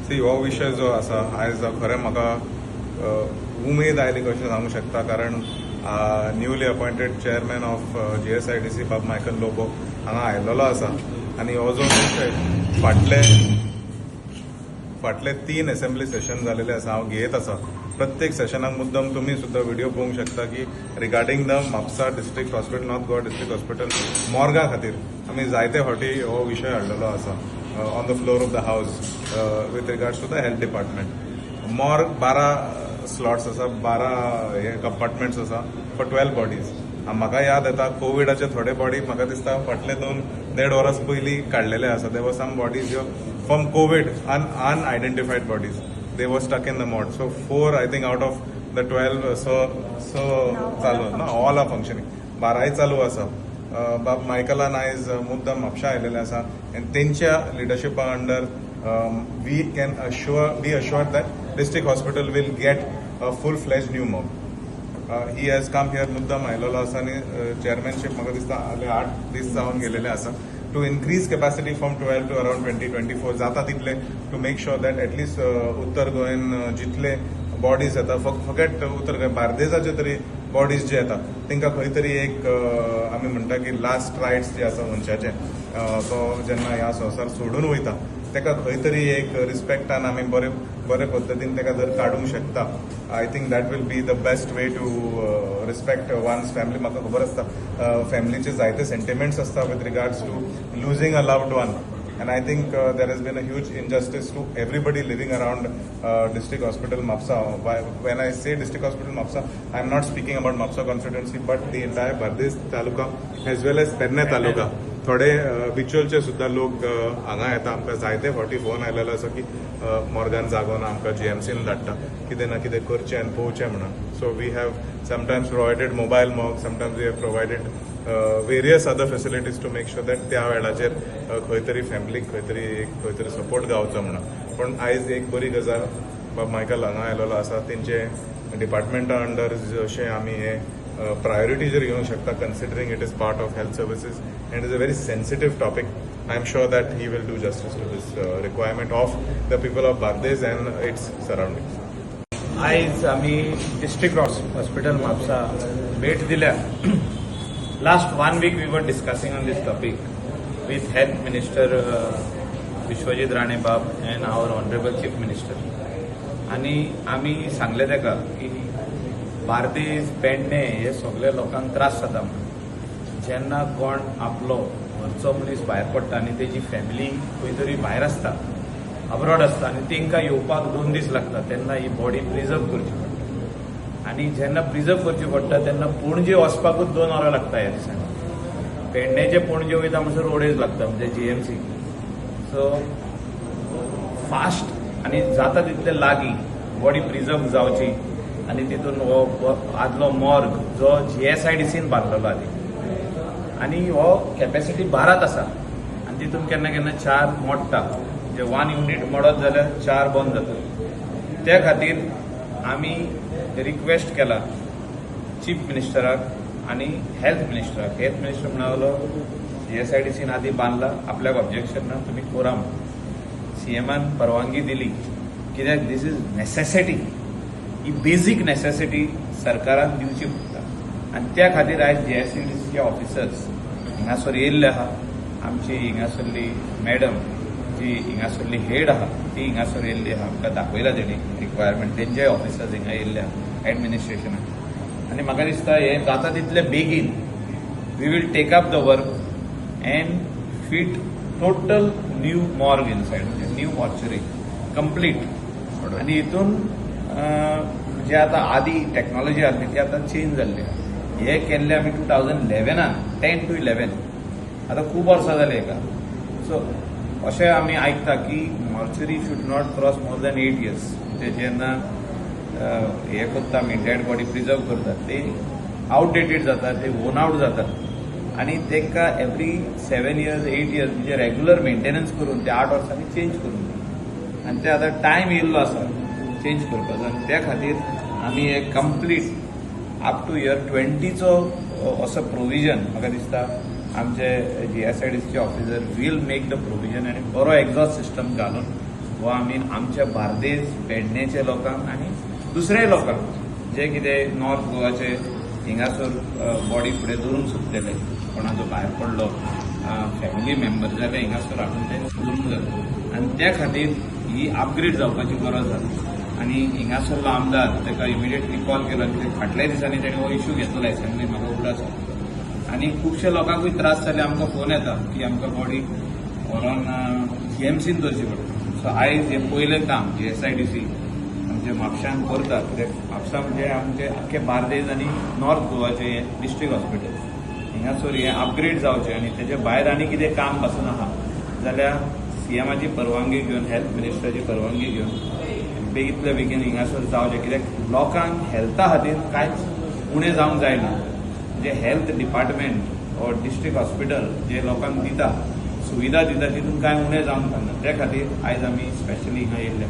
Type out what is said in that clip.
C, हो विशय जो आसा आयज, खरें म्हाका उमेद आयली कशें सांगूंक शकता, कारण newly appointed chairman of GSIDC बाब मायकल लोबो हांगा आयलेलो आसा आनी हो जो विशय फाटले फाटले तीन असेंब्ली सेशन जालेले आसा, हांव घेयत आसा. प्रत्येक सेशनाक मुद्दम तुमी सुद्दां व्हिडिओ पळोवंक शकता की regarding the Mapusa District Hospital, North Goa District Hospital मॉर्गा खातीर आमी जायते फावटी हो विशय हाडलेलो आसा on the floor of the house with regards to the health department. Morgue 12 slots आसा, 12 हे कंपार्टमेंट्स आसा फॉर 12 बॉडीज. म्हाका याद येता, कोविडाचे थोडे बॉडी म्हाका दिसता फाटले दोन देड वर्स पयलीं काडलेले आसा. There were some bodies from Covid, unidentified bodies, they were stuck in the morgue. So four, I think, out of the 12, so चालू ना, ऑल are functioning, बाराय चालू आसा. बाब मायकलान आयज मुद्दम म्हापशा आयलेले आसा आनी तेंच्या लिडरशिपा under we can assure be assured that district hospital will get a full fledge new morgue. He has come here, मुद्दम आयलेलो आसा आनी चेअरमॅनशीप म्हाका दिसता आले 8 दीस जावन गेलेले आसा, to increase capacity from 12 to around 20, 24 जाता तितले, to make sure that at least उत्तर गोंयान जितले बॉडीज येता, फकत उत्तर गोंय, बार्देजाचे तरी बॉडीज जे येता, तांकां खंय तरी एक आमी म्हणटा की लास्ट रायट्स जे आसा मनशाचे, तो जेन्ना ह्या संवसार सोडून वयता, ताका खंय तरी एक रिस्पेक्टान आमी बरे बरे पद्दतीन ताका जर काडूंक शकता, I think that will be the best way to respect one's family. म्हाका खबर आसता, फॅमिलीचे जायते सेंटिमेंट्स आसता with regards to losing a loved one, and I think there has been a huge injustice to everybody living around District Hospital Mapsa. When I say District Hospital Mapsa, I am not speaking about Mapsa constituency, but the entire Bardez taluka as well as Pernem taluka. थोडे बिचोलचे सुद्दां लोक हांगा येता. आमकां जायते फावटी phone आयलेलो आसा की मॉर्गान जागो ना, आमकां जीएमसीन धाडटा, कितें ना कितें करचें आनी पळोवचें म्हणून. So we have sometimes provided mobile morgue, sometimes we have provided various other facilities to make sure that त्या वेळाचेर खंय तरी फॅमिलीक खंय तरी सपोर्ट गावचो म्हणून. पूण आयज एक बरी गजाल, बाब मायकल हांगा आयलेलो आसा. तेंचे डिपार्टमेंटा अंडर जशें आमी हे प्रायोरिटी जर घेवंक शकता, considering it is part of health services and is a very sensitive topic, I am sure that he will do justice to this requirement of the people of Bardez and its surroundings. आयज आमी district hospital Mapusa भेट दिल्या. Last one week we were discussing on this topic with Health Minister Vishwajit Rane बाब and our honourable Chief Minister. आनी आमी सांगले ताका की बार्देज, पेडणे हे सगळे लोकांक त्रास जाता म्हणून. जेन्ना कोण आपलो घरचो मनीस भायर पडटा आनी तेजी फॅमिली खंय तरी भायर आसता, अब्रॉड आसता आनी तांकां येवपाक 2 दीस लागता, तेन्ना ही बॉडी प्रिजर्व करची पडटा. आनी जेन्ना प्रिजर्व करची पडटा तेन्ना पणजे वचपाकूच 2 वरां लागता. ह्या दिसांनी पेडणेचे पणजे वयता म्हणसर रोडेज लागता, म्हणजे जीएमसी. सो फास्ट आनी जाता तितले लागीं बॉडी प्रिजर्व जावची आनी तितून हो आदलो मॉर्ग जो जीएसआयडीसीन बांदलेलो आदी आनी हो कॅपॅसिटी 12च आसा आनी तितून केन्ना केन्ना चार मोडटा, म्हणजे वन युनीट मोडत जाल्यार चार बंद जाता. त्या खातीर आमी रिक्वेस्ट केला चीफ मिनिस्टराक आनी हेल्थ मिनिस्टराक. हेल्थ मिनिस्टर म्हणालो, जीएसआयडीसीन आदी बांदला, आपल्याक ऑब्जेक्शन ना, तुमी कोरा म्हणून. सीएमान परवानगी दिली, कित्याक this is necessity, he basic necessity सरकारान दिवची पडटा. आनी त्या खातीर आयज जीएसआयडीसीचे ऑफिसर्स हिंगासर येयल्ले आहा. आमची हिंगासरली मॅडम जी हिंगासरली हेड आहा, ती हिंगासर येयल्ली आहा. आमकां दाखयला तेणी रिक्वायरमेंट. तेंचे ऑफिसर्स हिंगा येयल्ले आहा एडमिनिस्ट्रेशनाक. आनी म्हाका दिसता हे जाता तितले बेगीन we will take up the work and fit total new morgue inside, म्हणजे न्यू मॉर्चरी कंप्लीट. आनी हितून जे आतां आदी टॅक्नॉलॉजी आसली ती आतां चेंज जाल्ली आहा. हे केल्ले आमी 2011आन, 10 टू 11, आतां खूब वर्सां जाली हेका. सो अशें आमी आयकता की mortuary should not cross more than 8 years. म्हणजे जेन्ना हे करता आमी, डेड बॉडी प्रिजर्व करतात, ते आउटडेटेड जाता, ते वोर्न आउट जातात आनी तांकां एवरी 7 इयर्स, 8 इयर्स, म्हणजे रेग्युलर मेंटेनन्स करून ते 8 वर्सांनी चेंज करूंक जाय. आनी ते आतां टायम येयल्लो आसा चेंज करपाचो. आनी त्या खातीर आमी एक कंप्लीट अप टू इयर 20चो असो प्रोविजन, म्हाका दिसता आमचे जीएसआयडीसीचे officer will make the provision आनी बरो एक्झॉस्ट सिस्टम घालून हो हो आमी आमच्या बार्देज पेडणेच्या लोकांक आनी दुसऱ्याय लोकांक जे कितें नॉर्थ गोवाचे हिंगासर बॉडी फुडें दवरूंक सोदतले, कोणाचो भायर पडलो फॅमिली मेंबर जाल्यार हिंगासर हाडून ते दवरूंक जाता आनी त्या खातीर ही अपग्रेड जावपाची गरज आसा. आनी हिंगासरलो आमदार ताका इमिडिएटली कॉल केलो कित्याक फाटल्या दिसांनी ताणें हो इशू घेतलो एसेंब्लीन, म्हाका उगडास आसा. आनी खुबशे लोकांकूय त्रास जाले, आमकां फोन येता की आमकां बॉडी व्हरोन जीएमसीन दवरची पडटा. सो आयज हें पयलें काम जीएसआयडीसी आमच्या म्हापशान करता, कित्याक म्हापसा म्हणजे आमचे आख्खे बार्देज आनी नॉर्थ गोवाचे हें डिस्ट्रिक्ट हॉस्पिटल. हिंगासर हें अपग्रेड जावचें आनी तेजे भायर आनी कितें काम पासून आहा जाल्यार सीएमाची परवानगी घेवन, हेल्थ मिनिस्टराची परवानगी घेवन बेगीतल्या बेगीन हिंगासर जावचें, कित्याक लोकांक हेल्था खातीर कांयच उणें जावंक जायना. जे health department or district hospital जे लोकांक दिता, सुविधा दिता, तितून कांय उणें जावंक जायना. त्या खातीर आयज आमी स्पेशली हिंगा येयल्ले.